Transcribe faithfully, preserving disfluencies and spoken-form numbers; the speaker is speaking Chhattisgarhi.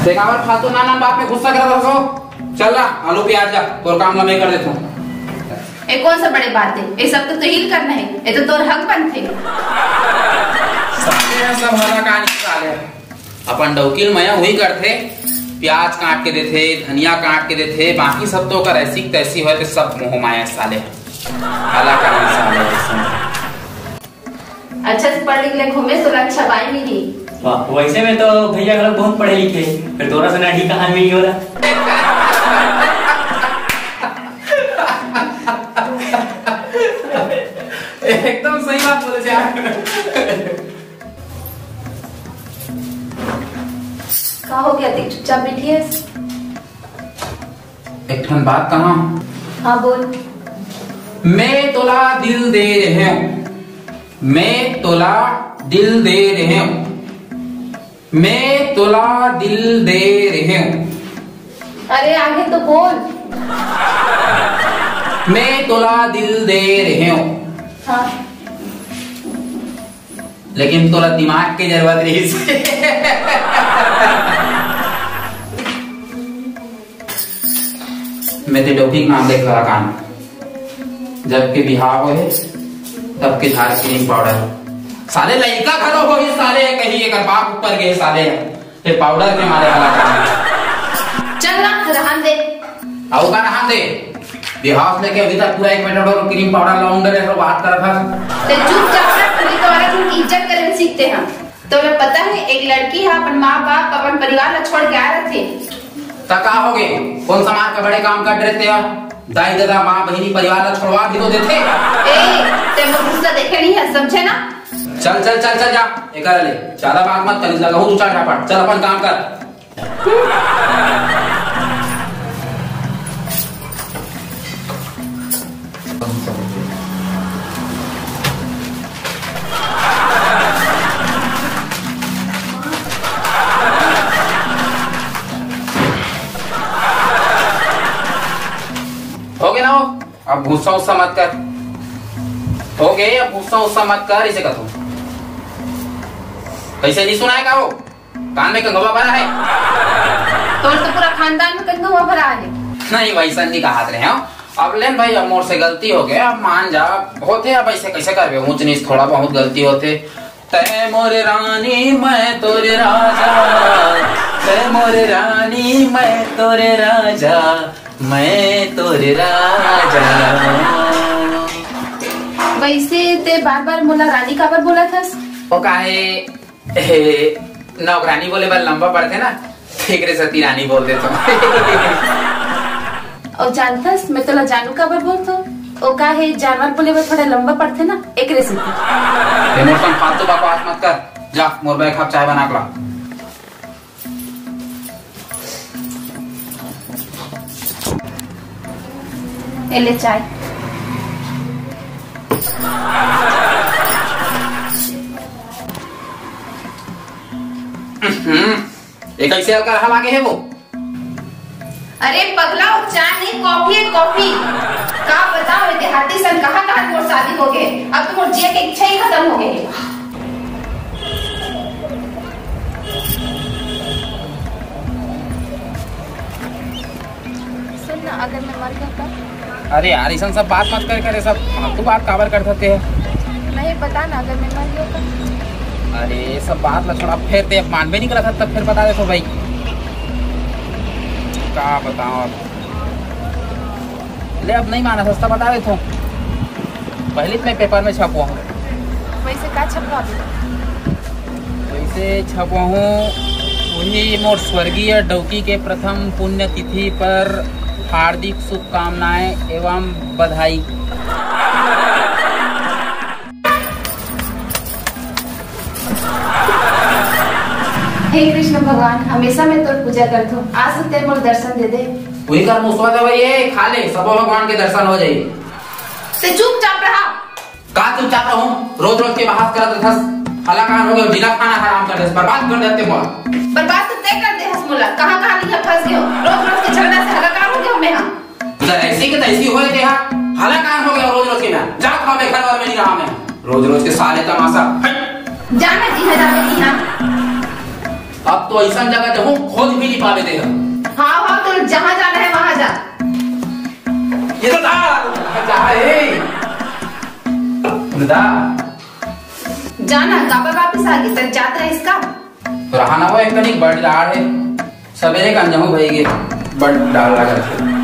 ते काबर फालतू नान नान बात में गुस्सा करत हस? चल ला, आलू प्याज ला, तोर काम ला मैं कर देथों। ए कौन सा बड़े बात हे? ए सब तो तुही ल करना हे, ए तो तोर हक बनथे। साले ह सब हलाकान साले। अपन डौकी ल मया उही करथे, प्याज काट के देथे, धनिया काट के देथे, बाकी सब तो ओकर ऐसी तैसी होय, तो सब मोह माया साले। हलाकान साले। अच्छा से पढ़ लिख ले घूमे, तोला अच्छा बाई मिली। वाह, वैसे में तो भैया घलो बहुत पढ़े लिखे, फिर तोरा से ना ही कहाँ मिली होला। एकदम सही बात बोले यार। का हो गया, देख चुपचाप बैठी है। एक ठन बात कहा। हाँ बोल। मैं तोला दिल दे रहे हूँ, मैं तोला दिल दे रहे हूँ, मैं तोला दिल दे रहे हूँ। अरे आगे तो बोल। मैं तोला दिल दे रहे हूँ। हाँ। लेकिन तोला दिमाग के जरूरत रहिस। मैं ते डौकी के नाम देख रहा कान। जब के बिहाव होए, तब के झाड़ क्रीम पाउडर। साले लइका घलो होही साले, कहीं एकर बाप ऊपर गए साले। ते पाउडर के मारे वाला काम। चल ना, रहन दे। अउ का रहन दे? बिहाव से लेके अभी तक पूरा एक मिनट और क्रीम पाउडर लाउंडर है, बात करत हस। ते चुपचाप रह, तभी तो औरत लोग इज्जत करे सीखते हैं। तोला पता है, एक लड़की है अपन माँ बाप, अपन परिवार ला छोड़ के आ रहे थे। त का हो गए? कौन समाज का बड़े काम कर रहे थे? दाई ददा माँ बहिनी परिवार ला छोड़वा भी तो देते। ए, ते मोर गुस्सा देखे नहीं है, समझे ना? चल चल चल चल जा, एकर ले ज्यादा बात मत कर, लगाहूँ दू चार झापड़। चल अपन काम कर। हो गए ना हो? अब गुस्सा उस्सा मत कर। हो गए, अब गुस्सा उस्सा मत कर, इसे कथो। कैसे नहीं सुनाएगा वो? कान में कंगवा भरा है। तोर तो पूरा खानदान में कंगवा भरा है। नहीं, वैसा नहीं कहा रहे हो। अब लेन भाई, अब मोर से गलती हो गया, अब मान जा। होते अब ऐसे कैसे करबे, ऊंच नीच थोड़ा बहुत गलती होते। तै मोर रानी, मैं तोर राजा, तै मोर रानी, मैं तोर राजा, मैं तोर राजा। वैसे ते बार बार मोला रानी काबर बोलत हस? वो काहे, ए, नौकरानी बोले बर लंबा पड़थे ना, एकरे सेती रानी बोल देथों। अउ जानथस, मैं तोला जानू काबर बोलथों? ओ का हे, जानवर बोले बर थोड़ा लंबा पड़थे ना, एकरे सेती। ते मोर संग फालतू बकवास मत कर। जा, मोर बर एक कप चाय बना के ला। ए ले चाय। हम्म, ये कैसे हल्का रहा आगे है वो? अरे पगला, वो चाय नहीं, कॉफी है, कॉफी। का बताओ, ये देहाती सन कहाँ कहाँ मोर शादी हो गए, अब तो मोर जिए के इच्छा ही खत्म हो गई। सुन ना, अगर मैं मर गया तो? अरे यार, ऐसा सब बात मत कर, करे सब फालतू बात काबर कर सकते हैं? नहीं, बता ना, अगर मैं मर गया तो? अरे, ये सब बात ला छोड़ा, फिर ते अब मानबे नहीं करत, तब फिर बता दे तो भाई। का बताओ अब? ले, अब नहीं माना, सस्ता बता दे तो। पहले तो मैं पेपर में छपवा हूँ। वैसे का छपवा दे? वैसे छपवा हूँ, वही मोर स्वर्गीय डौकी के प्रथम पुण्यतिथि पर हार्दिक शुभकामनाएं एवं बधाई। हे कृष्ण भगवान, हमेशा मैं तोर पूजा करथूं, आज तो तें मोर दर्शन दे दे। वही कर मुसवा दवाई है, खा ले, सब भगवान के दर्शन हो जाए। ते चुपचाप रहा। का चुपचाप रहूं? रोज रोज के बहस करत रहथस। हलाकान हो गयो, जिला खाना हराम कर देस, बर्बाद कर देते मोला। बर्बाद तो तय कर दे हस मोला। कहां कहां नहीं फंस गयो, रोज रोज के झगड़ा से हलाकान हो गयो मैं। हाँ, जब ऐसी के तैसी होए थे, हाँ, हलाकान हो गयो रोज रोज के मैं। जा था मैं घर और में नहीं रहा मैं। रोज रोज के साले तमाशा। हट। जाना जी है जाते नहीं हाँ। अब तो वैसन जगह जहूँ खोज भी नहीं पावे दे। हाँ, हाँ, तो जहाँ जाना है वहाँ जा। ये तो दा, जा, ए। दा। जाना, काबर वापिस आ गे, सच जात रहिस का? तो रहा ना वो एक कनिक बड़ डार है। सबेरे कन जहूँ भई गे, बड़ डार लगा।